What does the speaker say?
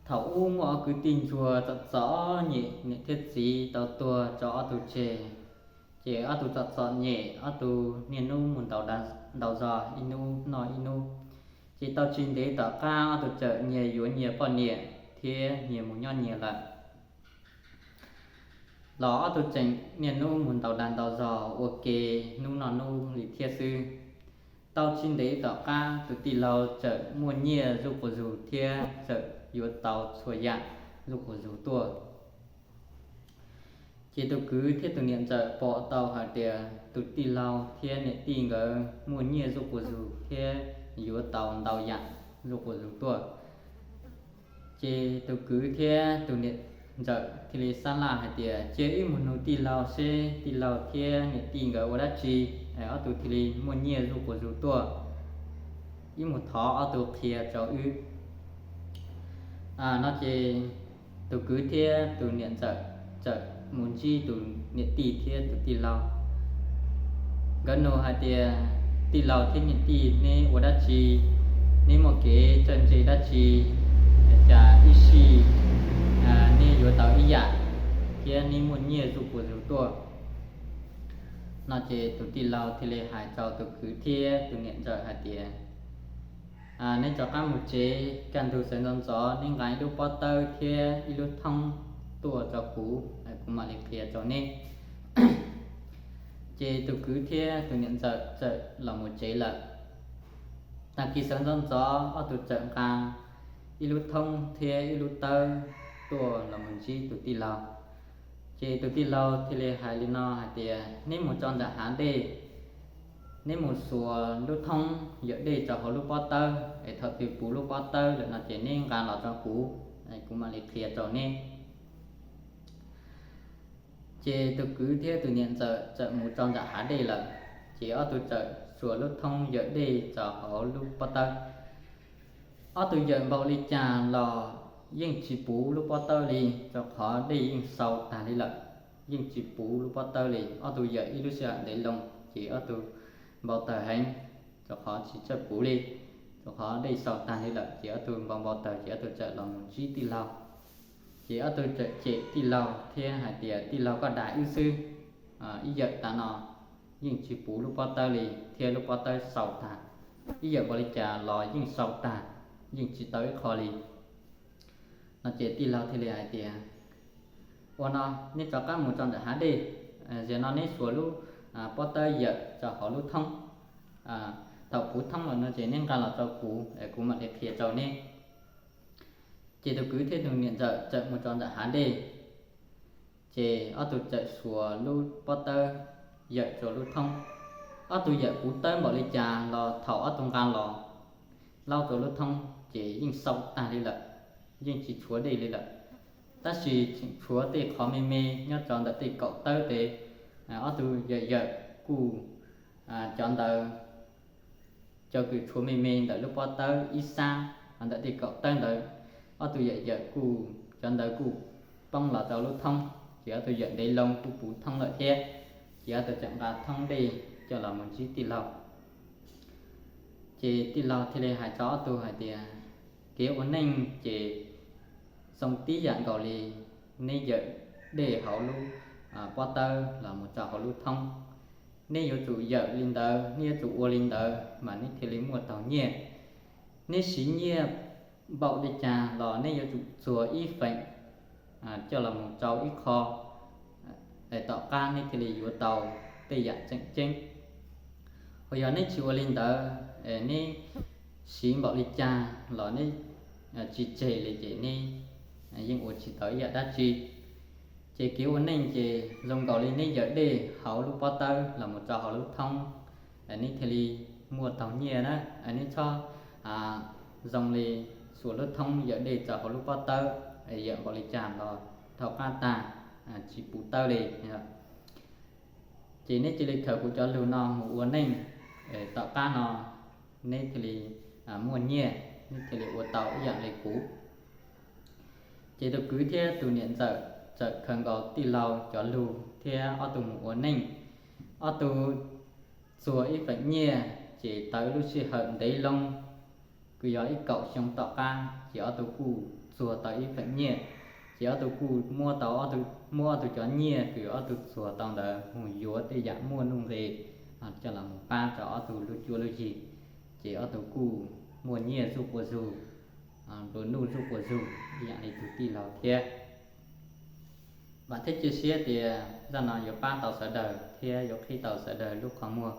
Thaum ub muaj ob kwv tij ntsuag txom txom nyem, niam thiab txiv tau tuag tso ob tug tseg. Ces ob tug txom txom nyem, ob tug niaj hnub mus ntaus da ntaus zog, ib hnub noj ib hnub. Ces tau tsis ntev tom qab ob tug txawm nyias yuav nyias poj niam thiab nyias mus nyob nyias lawm. Los ob tug tseem niaj hnub mus ntaus da ntaus zog ua ke hnub noj hnub li thiab xwb. Tau tsis ntev tom qab tus tij laug txawm muaj nyiaj zuj quas zug thiab txawm yuav tau txhua yam zuj quas zug tuaj. Ces tus kwv thiab tus niam ntxawm pom tau hais tias tus tij laug thiab niam tij nkawd muaj nyiaj zuj quas zug thiab yuav tau ntau yam zuj quas zug tuaj. Ces tus kwv thiab tus niam ntxawm thiaj li xav laj hais tias, cia wb mus nug tij laug seb tij laug thiab niam tij nkawd ua dab tsi, ob tug thiaj li muaj nyiaj zuj quas zug tuaj. Wb mus thov ob tug qhia rau wb. No ces tus kwv thiab tus niam ntxawm txawm mus ntsib tus niam tij thiab tus tij laug. Nkawd nug hais tias, tij laug thiab niam tij, neb ua dab tsi? Neb muaj kev txawj ntse dab tsi? Cas ib sij neb yuav tau ib yam thiab neb muaj nyiaj zuj quas zug tuaj? No ces tus tij laug thiaj li hais rau tus kwv thiab tus niam ntxawm hais tias, neb rov qab mus tsev, kaj ntug sawv ntxov ntxov neb nqa ib lub pob tawb thiab ib lub thoob tuaj rau kuv, kuv mam li qhia rau neb. Ces tus kwv thiab tus niam ntxawm txawm los mus tsev lawm. Tag kis sawv ntxov ntxov ob tug txawm nqa ib lub thoob thiab ib lub tawb tuaj los mus ntsib tus tij laug. Ces tus tij laug thiaj li hais li no hais tias, neb mus tso nram hav dej, neb mus xuas lub thoob yawm dej rau hauv lub pob tawb, es thaum twg puv lub pob tawb lawm no ces neb nqa los rau kuv, kuv mam li qhia rau neb. Ces tus kwv thiab tus niam ntxawm txawm mus tso nram hav dej lawm. Ces ob tug txawm xuas lub thoob yawm dej rau hauv lub pob tawb. Ob tug yawm npaum li cas los yeej tsis puv lub pob tawb li, rau qhov dej yeej xaus tag li lawm, yeej tsis puv lub pob tawb li. Ob tug yawm ib lub sij hawm ntev loo ces ob tug npau taws heev, rau qhov tsis txawj puv li, rau qhov dej xaus tag li lawm. Ces ob tug npau npau taws ces ob tug txawm los mus ntsib tij laug. Ces ob tug txawm cem tij laug thiab hais tias, tij laug, koj dag wb xwb, ib yawm tas no yeej tsis puv lub pob tawb li thiab lub pob tawb xaus tag. Ib yawm npaum li cas los yeej xaus tag, yeej tsis tau ib qho li. No ces tij laug thiaj li hais tias, ua no, neb rov qab mus tso nram hav dej, zaum no neb xuas lub pob tawb yawm rau hauv lub thoob. Thaum puv thoob lawm no ces neb nqa los rau kuv, kuv mam li qhia rau neb. Ces tus kwv thiab tus niam ntxawm txawm mus tso nram hav dej. Ces ob tug txawm xuas lub pob tawb yawm rau lub thoob. Ob tug yawm puv tawb npaum li cas los thaum ob tug nqa los laub rau lub thoob ces yeej xaus tag li lawm, yeej tsis tshuav dej li lawm. Tab sis tseem tshuav tej qhov me me nyob rau ntawm tej kaum tawb tes. Ob tug yawm yawm kuj cov ntawd cov kws tshuav me me ntawm lub pob tawb ib sab ntawm tej kaum tawb ntawd, ob tug yawm yawm kuj cov ntawd kuj poob los rau lub thoob, ces ob tug yawm ntev loo kuj puv thoob lawm thiab. Ces ob tug txawm nqa thoob dej coj los mus ntsib tij laug. Ces tij laug thiaj li hais rau ob tug hais tias, kev ua neej ces zoo tib yam nkaus li neb yawm dej hauv lub pob tawb los mus rau hauv lub thoob. Neb yuav tsum yawm li ntawd, neb yuav tsum ua li ntawd mas neb thiaj li muaj taug nyiaj. Neb siv nyiaj npaum li cas los neb yuav tsum txuas ib feem coj los mus rau ib qho, tom qab neb thiaj li yuav tau tej yam tseem ceeb. Ho yog neb tsis ua li ntawd, neb siv npaum li cas los neb tsis tseg li ces neb yeej ua tsis tau ib yam dab tsi. Ces kev ua neej ces zoo nkaus li neb yawm dej hauv lub pob tawb los mus rau hauv lub thoob, neb thiaj li muaj taug nyiaj na. Neb txhob zoo li xuas lub thoob yawm dej rau hauv lub pob tawb, yawm npaum li cas los thaum qab tag tsis puv tawb li. Ces neb cia li khaws kuv cov lug no mus ua neej, tom qab no neb thiaj li muaj nyiaj, neb thiaj li ua tau ib yam li kuv. Ces tus kwv thiab tus niam ntxawm txawm khaws nkaus tij laug cov lug thiab ob tug mus ua neej. Ob tug txuas ib feem nyiaj ces tau ib lub sij hawm ntev loo, kwv yog ib kaum xyoo tom qab ces ob tug kuj txuag tau ib feem nyiaj. Ces ob tug kuj muab tau, muab ob tug cov nyiaj kws ob tug txuag tau ntawd mus yuav tej yam muaj nuj nqis coj los mus pab rau ob tug lub cuab lub yig. Ces ob tug kuj muaj nyiaj zuj quas zug, nplua nuj zuj quas zug ib yam li tug tij laug thiab. Vam thiab cia siab tias zaj no yuav pab tau sawv daws thiab yuav qhib tau sawv daws lub qhov muag.